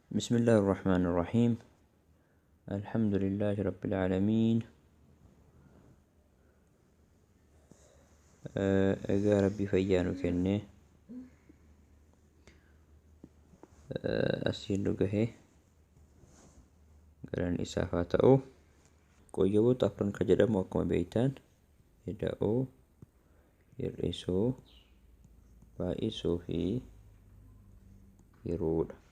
بسم الله الرحمن الرحيم. الحمد لله رب العالمين. Egaa Rabbi fayyaa nu kenne, asiin nu gahe, galanni isaaf haa ta'u. Qoyyaboota afran ka jedhamu akkuma beektan ida'uu, hir'isuu, baay'isuu fi hiruudha.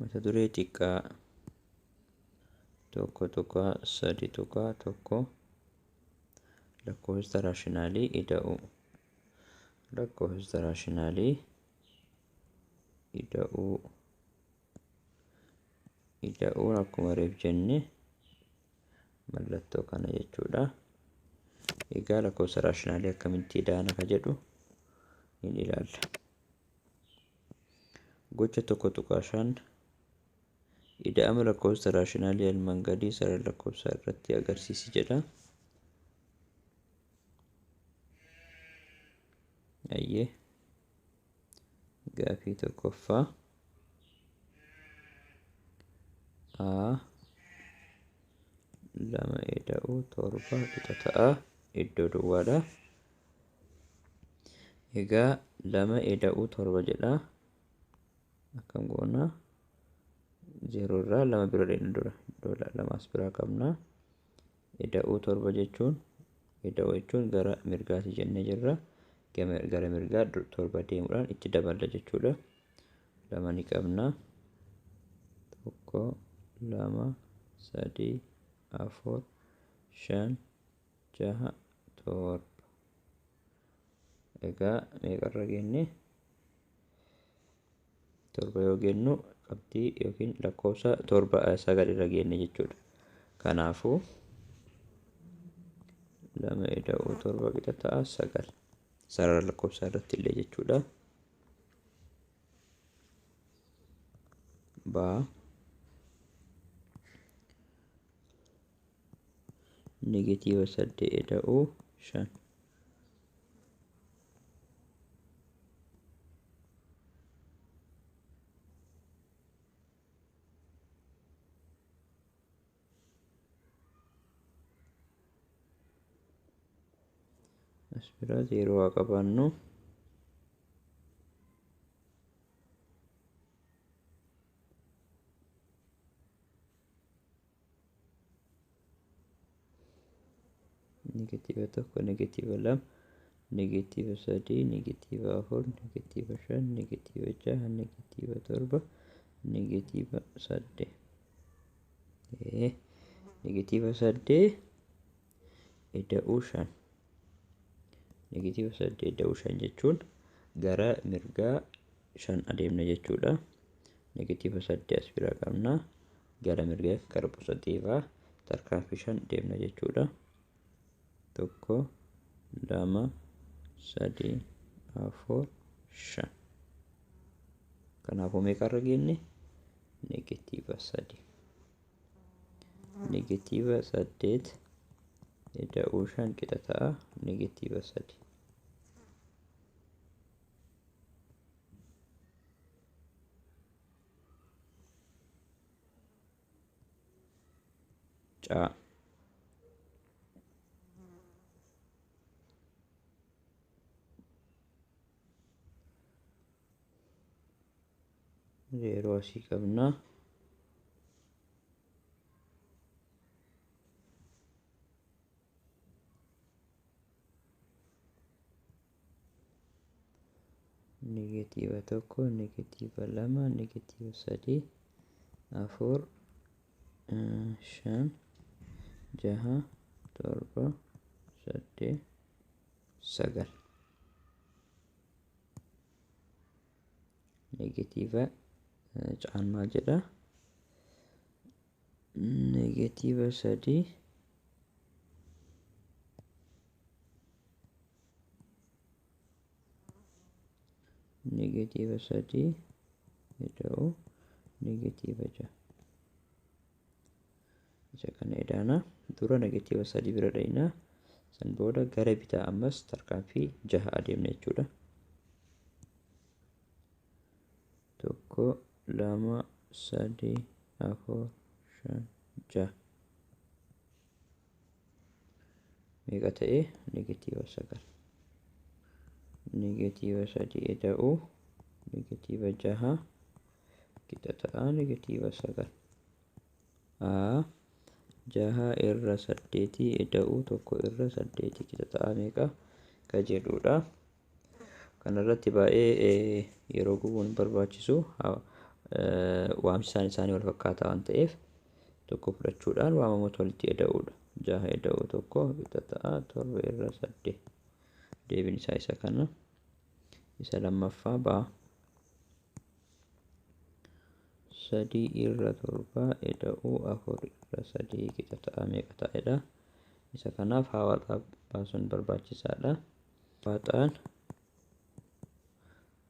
Mata duree xiqqaa 1.3.1, lakkoofsa raashinaalii ida'uu. Lakkoofsa raashinaalii ida'uu. Ida'uun akkuma reef jenne mallattoo kana jechuudha. Egaa lakkoofsa raashinaalii akkamitti ida'ana ka jedhu hin ilaalla. Gocha 1.5, ida'ama lakkoofsa raashinaalii armaan gadii sarara lakkoofsaa irratti agarsiisi jedha. Ayyee, gaafii tokkoffaa, A 2 ida'uu 7 qixa ta'a iddoo duwwaadha. Egaa 2 ida'uu 7 jedha. Akkam goona? 0 irraa 2 bira deemna dura. Iddoo lamaas biraa qabna. Ida'uu 7 jechuun, ida'uu jechuun gara mirgaati jennee jirra. Gara mirgaa 7 deemuudhaan itti daballa jechuudha. 2 ni qabna. 1, 2, 3, 4, 5, 6, 7. Egaa meeqarra geenne? 7 yoo gennu qabxii yookiin lakkoofsa 7 9 irra geenne jechuudha. Kanaafuu 2 ida'uu 7 qixa ta'a 9. Sarara lakkoofsaa irratti illee jechuudha. Baa negatiiva 8 ida'uu 5. As biraa 0 haa qabaannu. Negatiiva 1, negatiiva 2, negatiiva 3, negatiiva 4, negatiiva 5, negatiiva 6, negatiiva 7, negatiiva 8. Negatiiva 8 ida'uu 5. Negatiiva 8 ida'uu 5 jechuun gara mirgaa 5 adeemna jechuudha. Negatiiva 8 as biraa qabna. Gara mirgaa gara positiivaa tarkaanfii 5 deemna jechuudha. 1, 2, 3, 4, 5. Kanaafuu meeqarra geenne? Negatiiva 3. Negatiiva 8 ida'uu 5 qixa ta'a negatiiva 3. Caa. 0 asii qabna. Negatiiva 1, negatiiva 2, negatiiva 3, 4, 5, 6, 7, 8, 9. Negatiiva caan maal jedha? Negatiiva 3 negatiiva 3 ida'uu negatiiva 6. Isa kana idaana dura negatiiva 3 bira dhayna. San booda gara bitaa ammas tarkaanfii 6 adeemna jechuudha. 1 2 3 4 5 6 meeqa ta'e? Negatiiva 9. Negatiiva 3 eda'uu negatiiva 6 qixa ta'a negatiiva 9. A 6 irra 8 eda'uu 1 irra 8 qixa ta'a meeqa ka jedhudha. Kanarratti baay'ee yeroo gubuun barbaachisu, waamsisaan isaanii wal fakkaataa waan ta'eef tokko fudhachuudhaan waamamoota walitti eda'uudha. 6 eda'uu 1 qixa ta'a 7 irra 8. Deebiin isaa isa kana. Isa lammaffaa ba'a. 3 irra 7 eda'uu 4 irra 3 qixa ta'a meeqa ta'edha. Isa kanaaf hawaaxaa baasuun barbaachisaadha. Hawaaxaan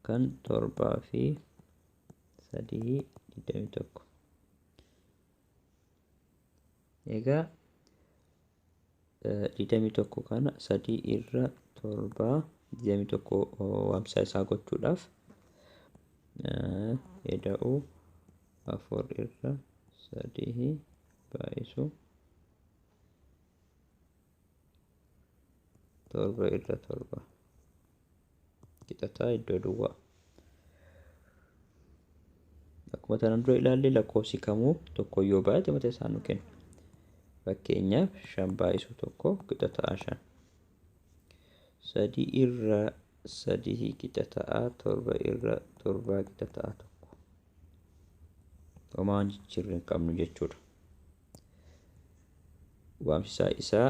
kan 7 fi 3 21. Egaa 21 kana 3 irra 7 21 waamsisaa isaa gochuudhaaf eda'uu 4 irra 3 baay'isu 7 irra 7 qixa ta'a iddoo duwwaa. Akkuma tanaan dura ilaalle lakkoofsi kamuu tokko yoo baay'ate mata isaa nu kenna. Fakkeenyaaf 5 baay'isu 1 qixa ta'a 5. 3 irra 3 qixa ta'a 7 irra 7 qixa ta'a 1. Homaa waan jijjiirre hin qabnu jechuudha. Waamsisaa isaa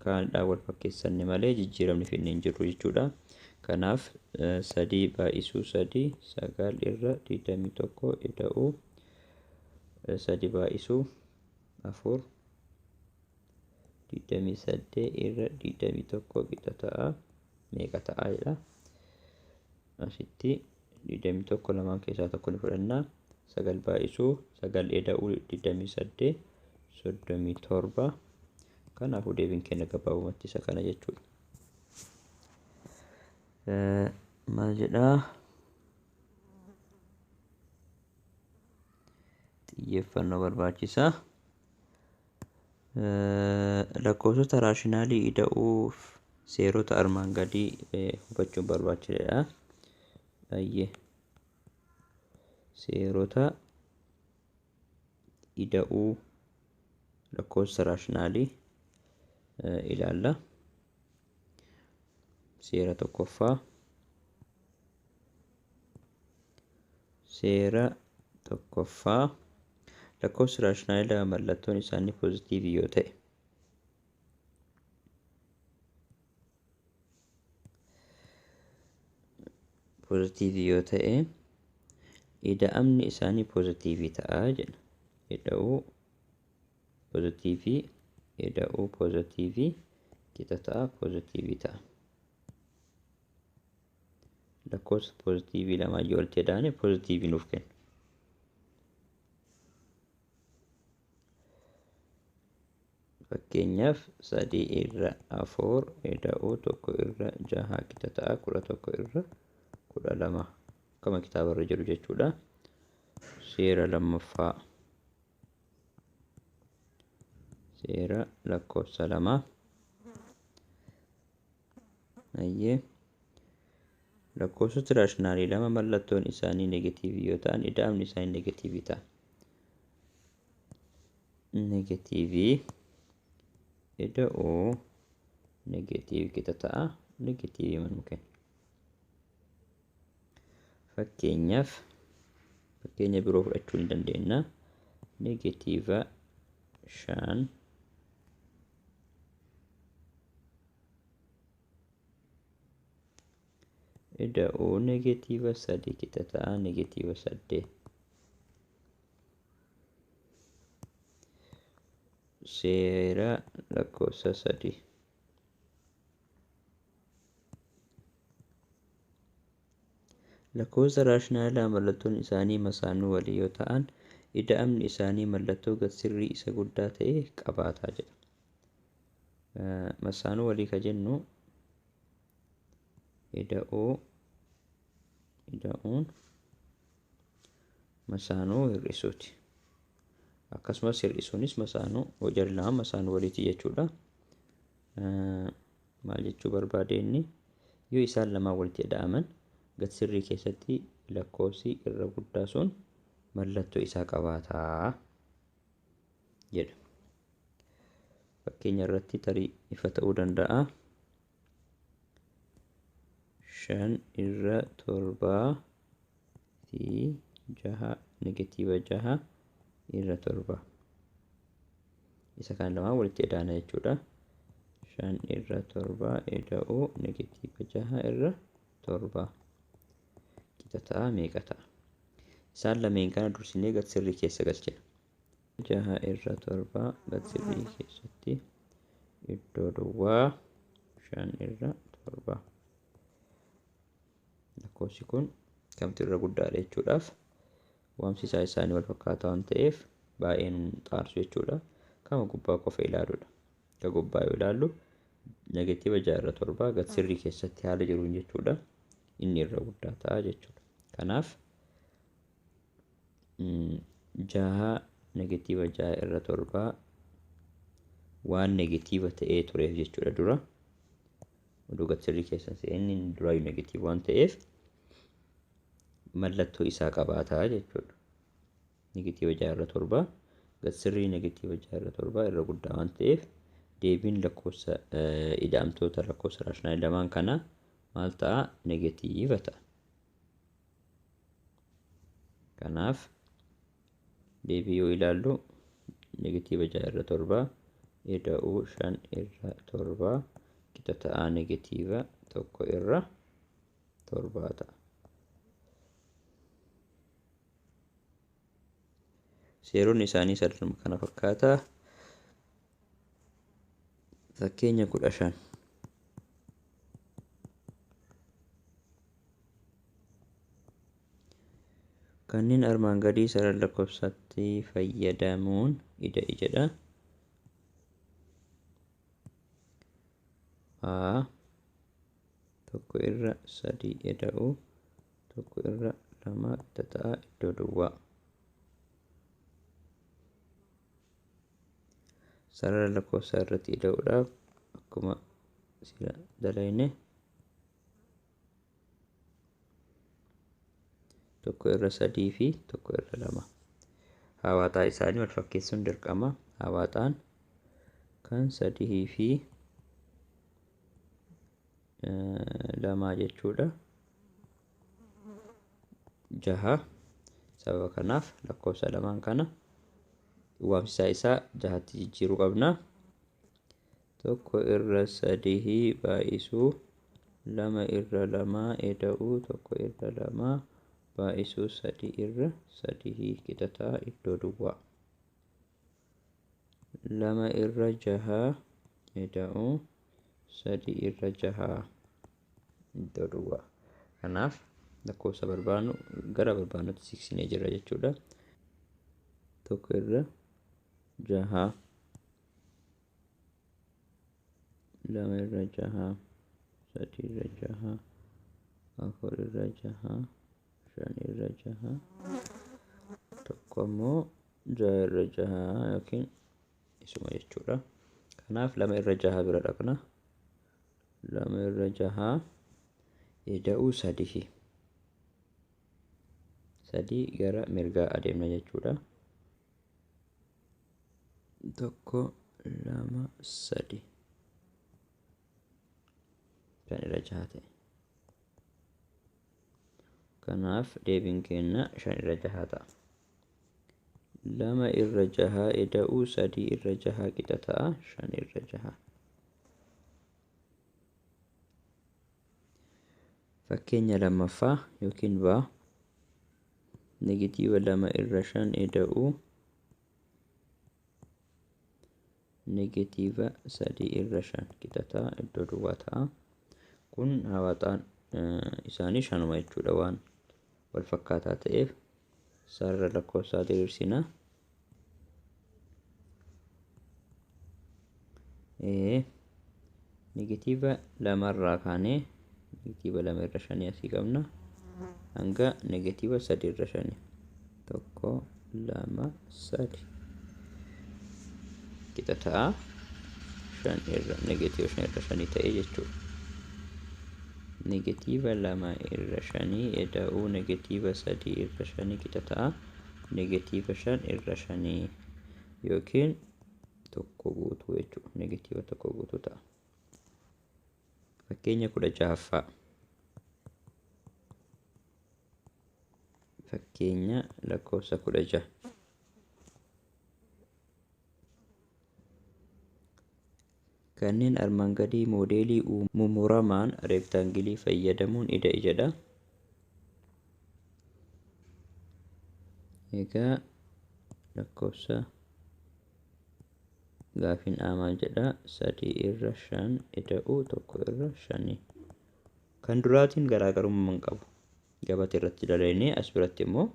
kaanidhaan wal fakkeessanne malee jijjiiramni finne hin jirru jechuudha. Kanaaf 3 baay'isuu 3 9 irra 21 eda'uu 3 baay'isuu 4 28 irra 21 qixa ta'a meeqa ta'a jedha. Asitti 21 lamaan keessaa tokko ni fudhanna. 9 baay'isuu 9 eda'uu 28 37. Kanaafuu deebiin keenya gabaabumatti isa kana jechuudha. Maal jedhaa? Xiyyeeffannoo barbaachisaa. Lakkoofsota raashinaalii ida'uuf seerota armaan gadii hubachuun barbaachisaadha. Baay'ee seerota ida'uu lakkoofsa raashinaalii ilaalla. Seera tokkoffaa. Seera tokkoffaa lakkoofsi raashinaalii lama mallattoon isaanii poozitiivii yoo ta'e ida'amni isaanii poozitiivii ta'a jedha. Ida'uu poozitiivii ida'uu poozitiivii qixa ta'a poozitiivii ta'a. Lakkoofsa poozitiivii lamaa yoo walitti ida'ane poozitiivii nuuf kenna. Fakkeenyaaf 3 irra 4 ida'uu 1 irra 6 qixa ta'a 11 irra 12 akkuma kitaabarra jiru jechuudha. Seera lammaffaa. Seera lakkoofsa 2. Ayyee lakkoofsota raashinaalii lama mallattoon isaanii negatiivii yoo ta'an ida'amni isaanii negatiivii ta'a. Negatiivii ida'uu negatiivii qixa ta'a negatiivii manuu kenna. Fakkeenyaaf fakkeenya biroo fudhachuu ni dandeenya. Negatiiva 5 ida'uu negatiiva 3 qixa ta'a negatiiva 8. Seera lakkoofsa 3. Lakkoofsa raashinaalaa mallattoon isaanii masaanuu walii yoo ta'an ida'amni isaanii mallattoo gad-sirrii isa guddaa ta'e qabaataa jedha. Masaanuu walii ka jennu ida'uun Masaanuu hir'isuuti. Akkasumas hir'isuunis masaanuu jarri lama masaanuu waliiti jechuudha. Maal jechuu barbaade inni yoo isaan lamaan walitti ida'aman gad sirrii keessatti lakkoofsi irra guddaa sun mallattoo isaa qabaataa jedha. Fakkeenya irratti tarii ifa ta'uu danda'a. 5 irra 7 fi 6 negatiiva 6 irra 7. Isa kan lamaan walitti ida'ana jechuudha. 5 irra 7 ida'uu negatiiva 6 irra 7 qixa ta'a meeqa ta'a? Isaan lameen kana dursinee gad sirrii keessa galchina. 6 irra 7 gad sirrii keessatti iddoo duwwaa 5 irra 7. Lakkoofsi kun kamtu irra guddaadha jechuudhaaf waamsisaa isaanii wal fakkaataa waan ta'eef baay'een xaarsu jechuudha. Kama gubbaa qofa ilaaluudha. Ka gubbaa yoo ilaallu negatiiva 6 irra 7 gad sirrii keessatti haala jiruun jechuudha. Inni irra guddaa ta'a jechuudha. Kanaaf 6 negatiiva 6 irra 7 waan negatiiva ta'ee tureef jechuudha dura. Oduu gad sirrii keessa seenni duraayyuu negatiiva waan ta'eef mallattoo isaa qabaataa jechuudha. Negatiiva 6 irra 7 gad sirrii negatiiva 6 irra 7 irra guddaa waan ta'eef deebiin lakkoofsa ida'amtoota lakkoofsa raashinaalii lamaan kana maal ta'a? Negatiiva ta'a. Kanaaf deebii yoo ilaallu negatiiva 6 irra 7 ida'uu 5 irra 7 qixa ta'a negatiiva 1 irra 7 ta'a. Seeronni isaanii sadanuma kana fakkaata. Fakkeenya 15. Kanneen armaan gadii sarara lakkoofsaatti fayyadamuun ida'i jedha. A 1 irra 3 ida'u 1 irra 2 qixa ta'a iddoo duwwaa. Sarara lakkoofsaa irratti ida'uudhaaf akkuma sila dalayne 1 irra 3 fi 1 irra 2. Hawaaxaa isaanii wal fakkeessuun dirqama. Hawaaxaan kan 3 fi 2 jechuudha. 6. Sababa kanaaf lakkoofsa lamaan kana waamsisaa isaa 6tti jijjiiruu qabna. 1 irra 3 baay'isuu 2 irra 2 ida'uu 1 irra 2 baay'isuu 3 irra 3 qixa ta'a iddoo duwwaa. 2 irra 6 ida'uu 3 irra 6 iddoo duwwaa. Kanaaf lakkoofsa barbaannu gara barbaannutti siqsinee jirra jechuudha. 1 irra 6 2 irra 6 3 irra 6 4 irra 6 5 irra 6 tokko immoo 6 irra 6 yookiin isuma jechuudha. Kanaaf 2 irra 6 bira dhaqna. 2 irra 6 ida'uu 3. 3 gara mirgaa adeemna jechuudha. 1 2 3 5 irra 6 ta'e. Kanaaf deebiin keenya 5 irra 6 ta'a. 2 irra 6 ida'uu 3 irra 6 qixa ta'a 5 irra 6. Fakkeenya lammaffaa yookiin baa negatiiva 2 irra 5 ida'uu negatiiva 3 irra 5 qixa ta'a iddoo duwwaa ta'a. Kun hawaaxaan isaanii 5 jechuudha waan wal fakkaataa ta'eef sarara lakkoofsaa diriirsina. Negatiiva 2 irraa kaanee negatiiva 2 irra 5 asii qabna hanga negatiiva 3 irra 5 1 2 3 qixa ta'a 5 irra negatiiva 5 irra 5 ta'e jechuudha. Negatiiva 2 irra 5 eda'uu negatiiva 3 irra 5 qixa ta'a negatiiva 5 irra 5 yookiin 1 guutuu jechuudha. Negatiiva 1 guutuu ta'a. Fakkeenya 16ffaa. Fakkeenya lakkoofsa 16. Kanneen armaan gadii moodeelii mummuramaan reektaangilii fayyadamuun ida'i jedha. Egaa lakkoofsa gaafiin A maal jedha? 3 irra 5 ida'uu 1 irra 5. Kan duraatiin garaagarummaa hin qabu. Gabatee irratti dalagnee as biratti immoo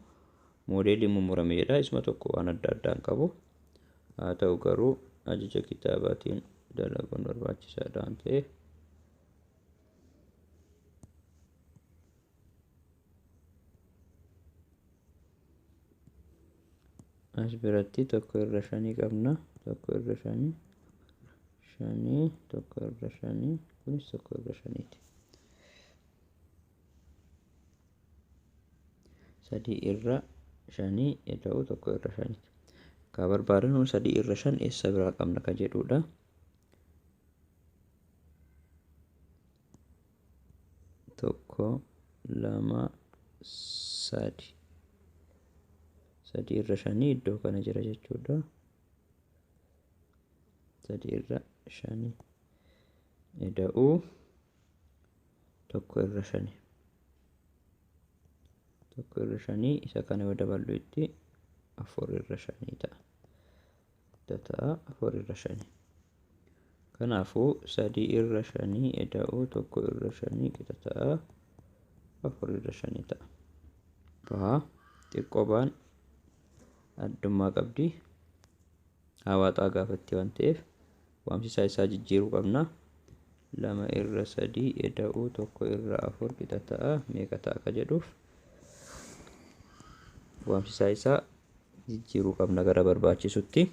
moodeelii mummurame jedha. Isuma tokko waan adda addaa hin qabu. Haa ta'u garuu ajaja kitaabaatiin dalaguun barbaachisaadha waan ta'eef. As biratti 1 irra 5 qabna. 1 irra 5 5 1 irra 5 kunis 1 irra 5ti. 3 irra 5 ida'uu 1 irra 5ti. Ka barbaadnu 3 irra 5 eessa biraa qabna ka jedhudha. 1 2 3 3 irra 5 iddoo kana jira jechuudha. 3 irra 5 ida'uu 1 irra 5. 1 irra 5 isa kana yoo daballu itti 4 irra 5 ta'a. Ta'a 4 irra 5. Kanaafuu 3 irra 5 ida'uu 1 irra 5 qixa ta'a 4 irra 5 ta'a. Baa xiqqoo baan addummaa qabdi. Hawaaxaa gaafatti waan ta'eef waamsisaa isaa jijjiiruu qabna. 2 irra 3 ida'uu 1 irra 4 qixa ta'a meeqa ta'a ka jedhuuf waamsisaa isaa jijjiiruu qabna gara barbaachisutti.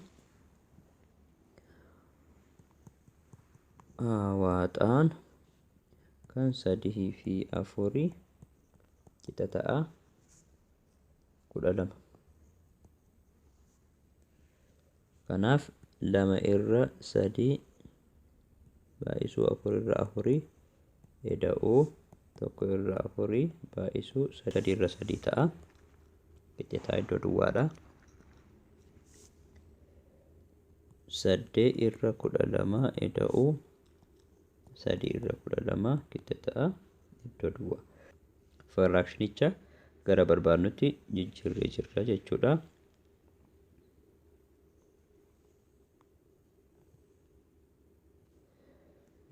Hawaaxaan kan 3 fi 4 qixa ta'a 12. Kanaaf 2 irra 3 baay'isuu 4 irra 4 ida'uu 1 irra 4 baay'isuu 3 irra 3 ta'a. Qixxeetaa iddoo duwwaadha. 8 irra 12 ida'uu 3 irra 12 qixa ta'a iddoo duwwaa. Firaakshinicha gara barbaadnutti jijjiirree jirra jechuudha.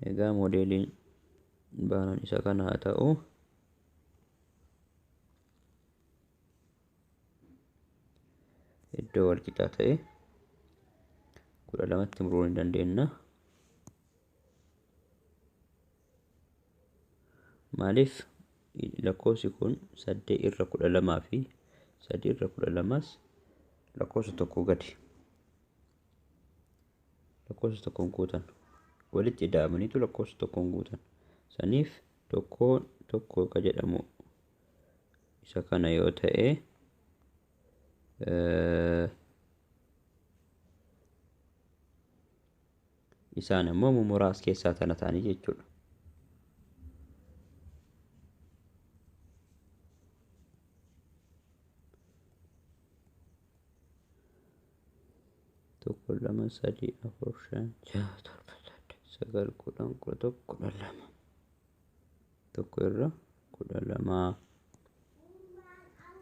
Egaa moodeeliin baanan isa kana haa ta'u. Iddoo wal qixaa ta'e 12tti muruu ni dandeenya. Maaliif lakkoofsi kun 8 irra 12 fi 3 irra 12s lakkoofsa tokko gadi. Lakkoofsa tokkoon guutan. Walitti ida'amaniitu lakkoofsa tokkoon guutan. Saniif tokko tokko ka jedhamu isa kana yoo ta'e isaan immoo muraas keessaa tana ta'anii jechuudha. Tokko 2 3 4 5 6 7 8 9 10 11 12.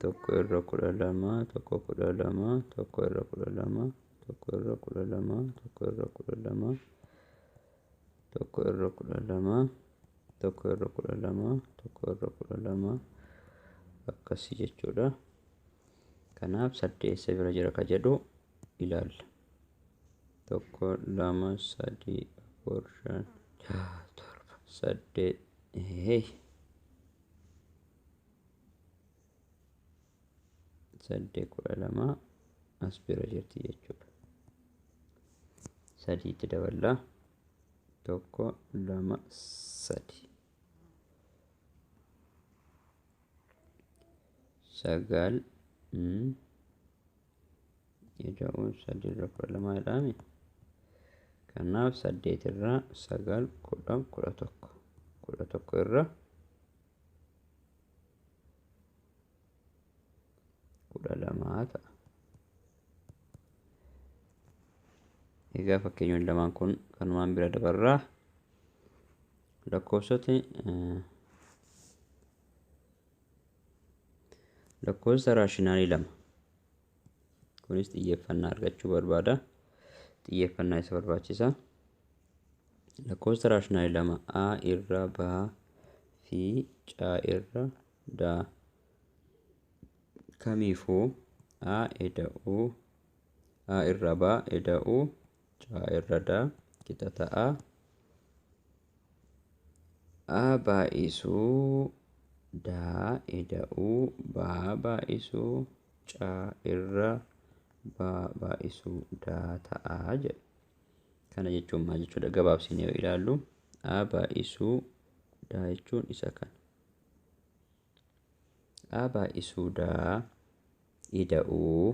1 irra 12 1 irra 12 1 12 1 irra 12 1 irra 12 1 irra 12 1 irra 12 1 irra 12 1 irra 12 akkasii jechuudha. Kanaaf 8 eessa bira jira ka jedhu ilaalla. 1 2 3 4 5 6 7 8 8 12 as bira jirti jechuudha. Sadiitti daballaa 1 2 3 9 ida'uu 3 irra 12 jedhame. Kanaaf 8 irra 9 10 11 11 irra 12 ta'a. Egaa fakkeenyoonni lamaan kun kanumaan bira dabarraa. Lakkoofsa raashinaalii lama. Kunis xiyyeeffannaa argachuu barbaada. Xiyyeeffannaa isa barbaachisa. Lakkoofsa raashinaalii lama A irra B fi C irra D. Kamiifuu A ida'uu A irra B ida'uu C irra D qixa ta'a. A baay'isuu D ida'uu B baay'isuu C irra B baay'isuu D ta'a jedha. Kana jechuun maal jechuudha? Gabaabsinee yoo ilaallu A baay'isuu D jechuun isa kana. A baay'isuu D ida'uu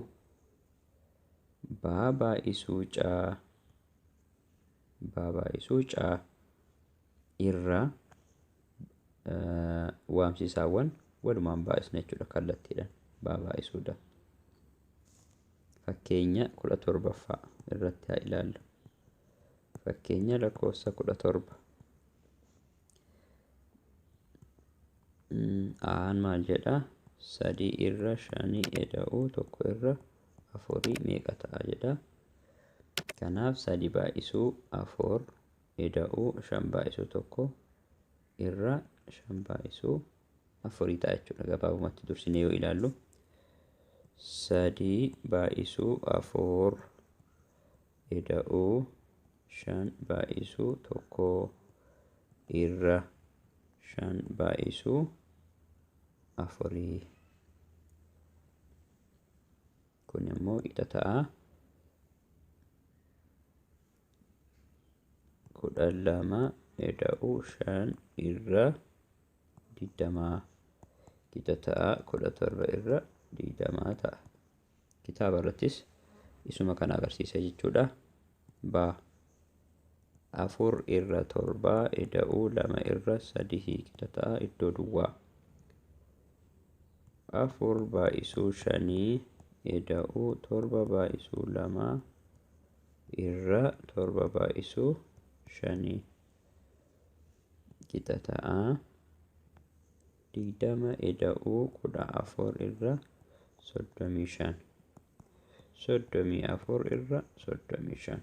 B baay'isuu C B baay'isuu C irra waamsisaawwan walumaan baay'isna jechuudha kallattiidhaan B baay'isuu D. Fakkeenya 17ffaa irratti haa ilaallu. Fakkeenya lakkoofsa 17. Aan maal jedha? 3 irra 5 ida'uu 1 irra 4 meeqa ta'a jedha. Kanaaf 3 baay'isuu 4 ida'uu 5 baay'isuu 1 irra 5 baay'isuu 4 ta'a jechuudha. Gabaabumatti dursinee yoo ilaallu 3 baay'isuu 4 ida'uu 5 baay'isuu 1 irra 5 baay'isuu 4. Kun immoo qixa ta'a. 12 ida'uu 5 irra 20 qixa ta'a. 17 irra 20 ta'a. Kitaaba irrattis isuma kana agarsiisa jechuudha. B 4 irra 7 ida'uu 2 irra 3 qixa ta'a. Iddoo duwwaa 4 baay'isuu 5 ida'uu 7 baay'isuu 2 irra 7 baay'isuu 5 qixa ta'a. 20 ida'uu 14 irra 35 34 irra 35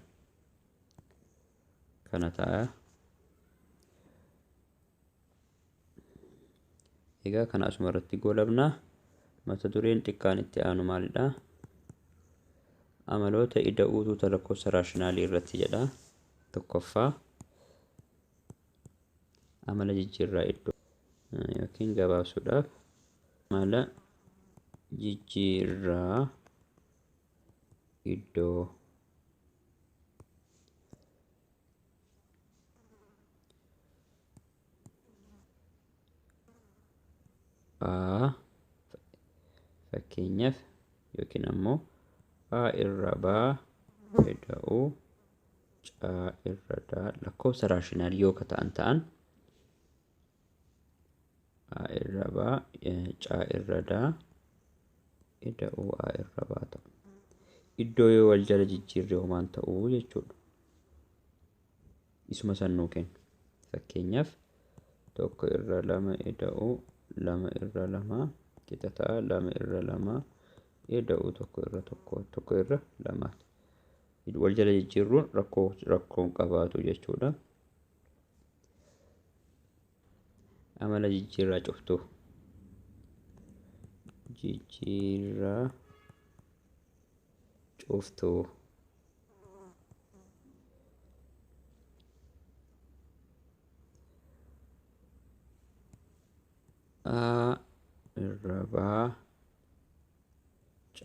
kana ta'a. Egaa kana asuma irratti goolabna. Mata dureen xiqqaan itti aanu maalidha? Amaloota ida'uu tuuta lakkoofsa raashinaalii irratti jedha. Tokkoffaa amala jijjiirraa iddoo yookiin gabaabsuudhaaf amala jijjiirraa iddoo. A fakkeenyaaf yookiin ammoo A irra B ida'uu C irra D lakkoofsa raashinaalii yoo ta'an A irra B C irra D ida'uu A irra B ta'a. Iddoo yoo wal jala jijjiirre homaan ta'uu jechuudha. Isuma san nuu kennu. Fakkeenyaaf 1 irra 2 ida'uu 2 irra 2 qixa ta'a. 2 irra 2 ida'uu 1 irra 1 1 irra 2. Wal jala jijjiirruun rakkoon qabaatu jechuudha. Amala jijjiirraa cuftuu. Jijjiirraa cuftuu. A irra B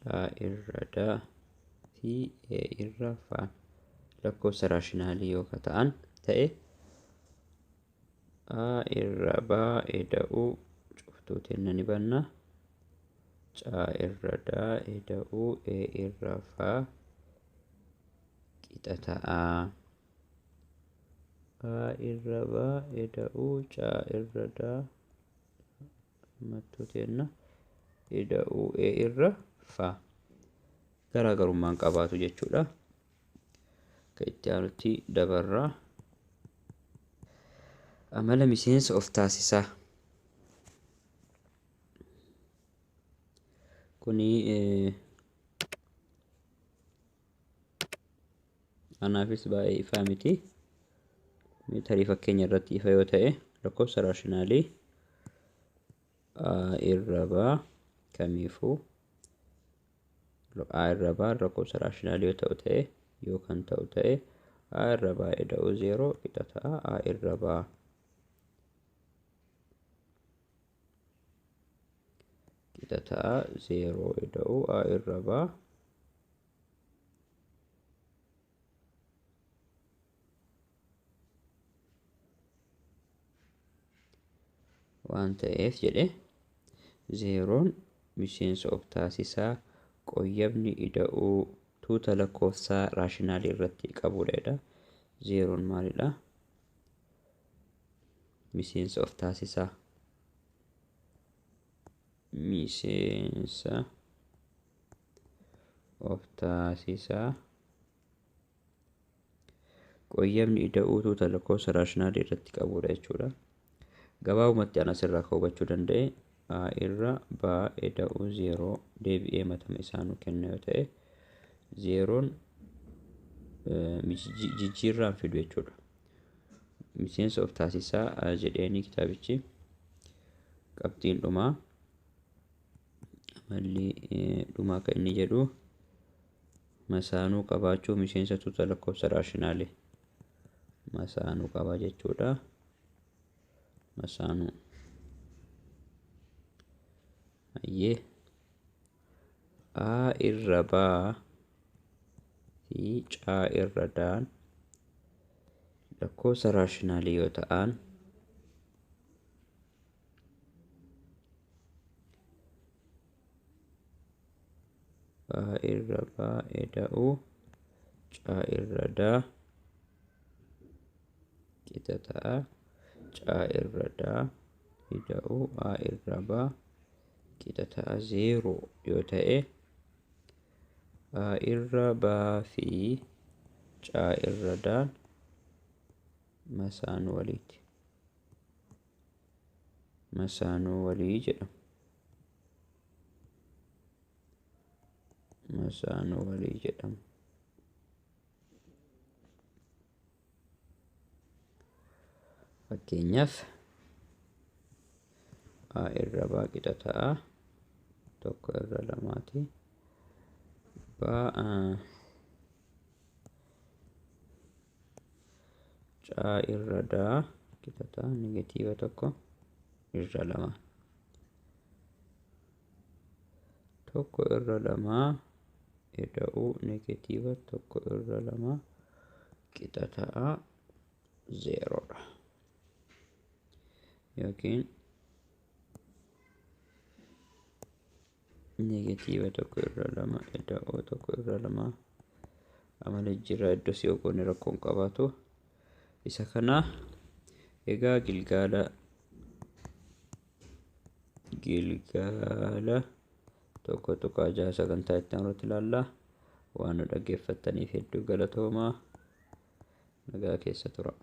C irra D fi E irra F lakkoofsa raashinaalii yoo ta'an ta'e A irra B ida'uu cuftuu tenna ni banna. C irra D ida'uu E irra F qixa ta'a. A irra B ida'uu C irra D mattuu tenna ida'uu E irra F garaagarummaan qabaatu jechuudha. Akka itti aanutti dabarraa. Amala miseensa of taasisaa. Kuni anaafis baay'ee ifaa miti. Tarii fakkeenya irratti ifa yoo ta'e lakkoofsa raashinaalii A irra B kamiifuu A irra B lakkoofsa raashinaalii yoo ta'u ta'e yoo kan ta'u ta'e A irra B ida'uu 0 qixa ta'a A irra B. Qixa ta'a 0 ida'uu A irra B. Waan ta'eef jedhe 0 miseensa of taasisaa qoyyabni ida'uu tuuta lakkoofsaa raashinaalii irratti qabudha jedha. 0 maalidha? Miseensa of taasisaa. Miseensa of taasisaa qoyyabni ida'uu tuuta lakkoofsa raashinaalii irratti qabudha jechuudha. Gabaabumatti an asirraa kan hubachuu danda'e A irra B ida'uu 0 deebi'ee matama isaanuu kenna yoo ta'e 0 jijjiirraan fidu jechuudha. Miseensa of taasisaa jedheeni kitaabichi qabxiin dhumaa amalli dhumaa kan inni jedhu masaanuu qabaachuu miseensa tuuta lakkoofsa raashinaalii masaanuu qaba jechuudha. Masaanuu hayyee A irra B fi C irra D lakkoofsa raashinaalii yoo ta'an A irra B ida'uu C irra D qixa ta'a C irra D ida'uu A irra B qixa ta'a 0 yoo ta'e A irra B fi C irra D masaanuu waliiti. Masaanuu walii jedhamu. Masaanuu walii jedhamu. Fakkeenyaaf A irra B qixa ta'a 1 irra 2ti. B C irra D qixa ta'a negatiiva 1 irra 2. 1 irra 2 ida'uu negatiiva 1 irra 2 qixa ta'a 0 dha. Yookiin negatiiva 1 irra 2 ida'uu 1 irra 2 amala jira iddoo si ogoonni rakkoon qabaatu isa kana egaa gilgaala 1.6 sagantaa itti aanutti ilaalla. Waan nu dhaggeeffattaniif hedduu galatoomaa. Nagaa keessa tura.